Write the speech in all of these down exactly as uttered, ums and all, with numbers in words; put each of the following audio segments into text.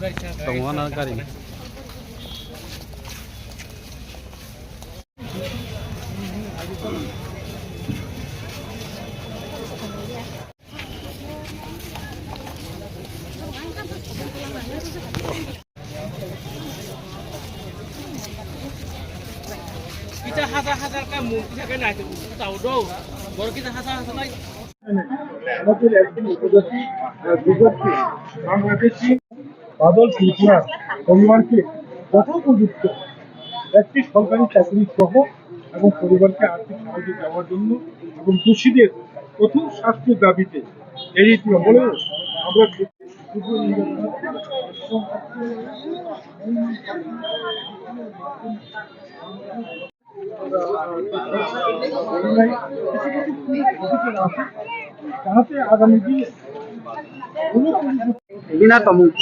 Tongo na gari. Kita hajar hajar ka mung kita kena itu tahu do. Baru kita hajar hajar lagi. আমাদের একজন উপজাতি, আহ, যুবককে বাংলাদেশি বাদল ত্রিপুরার পরিবারকে যথোপযুক্ত একটি সরকারি চাকরি সহ এবং পরিবারকে আর্থিক সাহায্য দেওয়ার জন্য এবং দোষীদের কঠোর শাস্তির দাবিতে এড়িয়ে বলেও আমরা যাতে আগামী দিনে কোনো কোনো Bina tomung.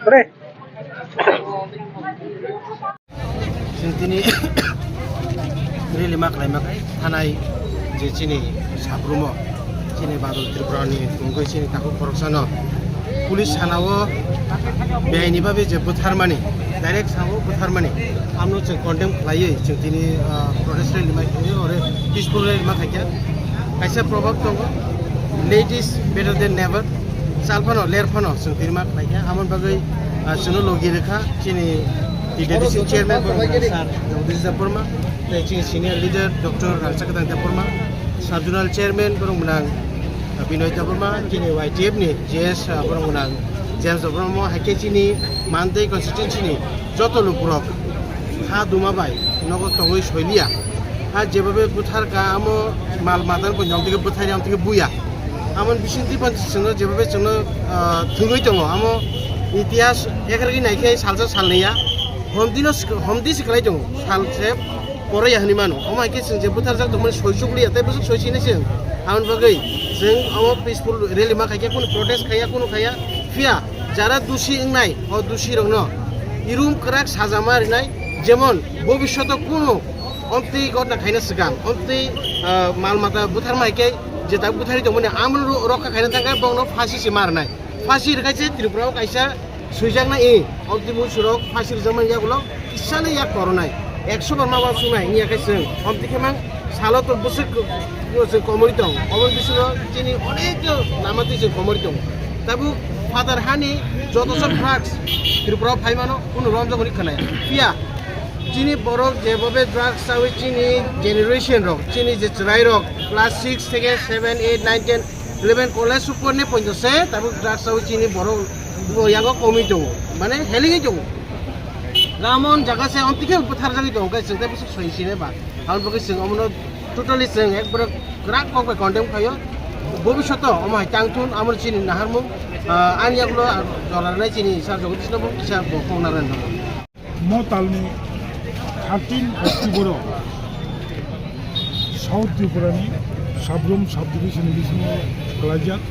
Pre. Chwng tini rally ma khlaima khe thanai je chini sabrumo, chini Badal Tripura ni tongwi chini takhuk khoroksano police sana o beaini babe je bwtharmani, direct sao bwtharmani, amno chwng condemn khlaiwi chwng tini, ah, protest rally ma khe ore peaceful rally ma khaikha. Kaisa proverb tongo, "Late is better than never." Chal phano, ler phano, chwng tini ma khlaikha. Amoni bagwi, ah, chwngno logi rwkha chini T D D C chairman Sir Jagadish Debbarma, tei chini senior leader Doctor Rangchakdang Debbarma, sub zonal chairman borok mwnang, ah, Binoy Debbarma, chini Y T F ni G S, ah, borok mwnang James Debbarma, hai khe chini Mandai constituency ni joto lukurok ha duma bai nogo tongwi soiliya. Ha jebabe bwthar ka amo mal matan bo nyong tike bwthai nyong tike buya. Amon bising twi phan chwngno jebabe chwngno, ah, thwngwi tongo. Amo itihas ekrwgwi naikhe salsa salnwiya. Homdino sik-, homdi siklai tongo. Salse poroya hwnwi mano. Omo hai khe chwng je bwtharjak tongmani soi chukliya tei bwswk soi sini chwng. Amoni bagwi chwng omo peaceful rally ma khaikhe, kunu protest khaiya, kunu khaiya. Phiya jara dusi wngnai, o dusi rokno irum kwrak saja ma rinai. Jemon bobishoto kunu omtwi gotna khaina swkang, omtwi, ah, mal mata bwtharma hai khe je tabuk bwtharwi tongmani amoni ro-, rokha khaina thangkhe bongno phasi se ma rwnai. Phasi rwkha se Tripura o kaisa swijaknai, i omtwi muisurok phasi rwjakmani yagulo kisano yak koronai. Ekso bar ma uansuknai wngya khe chwng omtwi khe mang salo to bwswk chwng komorwi tong. Omo bisingo chini onek lama twi chwng komorwi tongo. Tabuk phatar hani joto sok drugs Tripura o phai mano, kunu romjak hwnwi khwnai. Phiya chini borok je bobe drugs chawi chini generation rok, chini je chwrai rok class six theke seven, eight, nine, ten, eleven college upor ni poito se tabuk drugs chawi chini borok bo yago komwi tongo, mane helingwi tongo. Ramon jaga se omtwi khe bwtharjagwi tongo, khe chwng tei bwswk soi sine ba. Aboni bagwi chwng omono totally chwng ekbare kwrak kok bai condemn khaio. Bobishoto omo hai tang thun, amo chini naharmung, ah, ani yagulo jora rwnai chini sir Jagadish no bo kisa bo kok narwknai. Mo talni thirteen October o South Tripura ni Sabrum subdivision bisingo kwlaijak.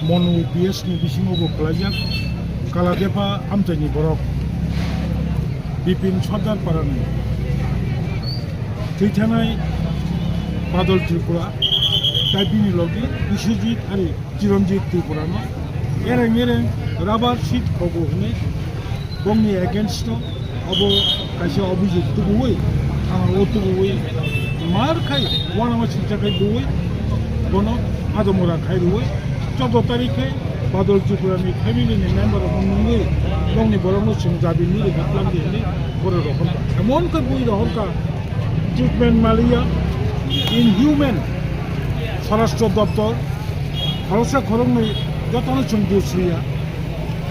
Monu B S ni bisingo bo kwlaijak, Kaladepa amchaini borok, Bipin Sardar parani thwithanai Badal Tripura, tai bini logi Biswajit ari Chiranjit Tripura no ereng ereng rubber sheet khogo hwnwi bongni against o obo kaisa obhijog tubuwi, thana o tubuwi mar khai uanama singcha khai buwi bono adomora khai rwi choudo tarikh khe Badal Tripura ni family ni member rok nungwi bongni borok no chwng jabi nini bwklam di hwnwi borok rok hwnka. Emon khe bui rok hwnka treatment maliya, inhuman, Swarashtra Doptor, khoroksa khoroknwi jotono chwng dusriya.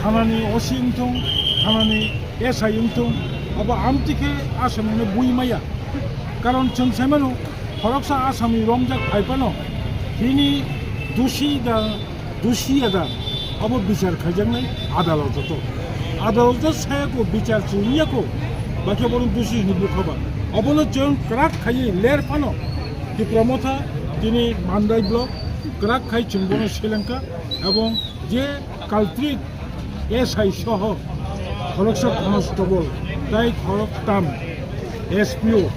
Thanani O C wngthung, thanani S I wngthung, abo amtwi khe Assamni bui maya. Karon chwng sai mano, khoroksa Assamni romjak phai phano, bini dusi da, dusi ya da, abo bichar khaijaknai adaloto to. Adaloto sayako, bichar chwngya ko, bakhe bono dusi hwnwi bukha ba. Abono chwng kwrak khaiwi ler phano, Tipra Motha, tini Mandai block, kwrak khai chwng bono selengkha, ebong je culprit S I soho khoroksa constable tai khoroktam S P O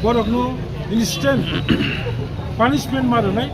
borokno instant punishment ma rwnai,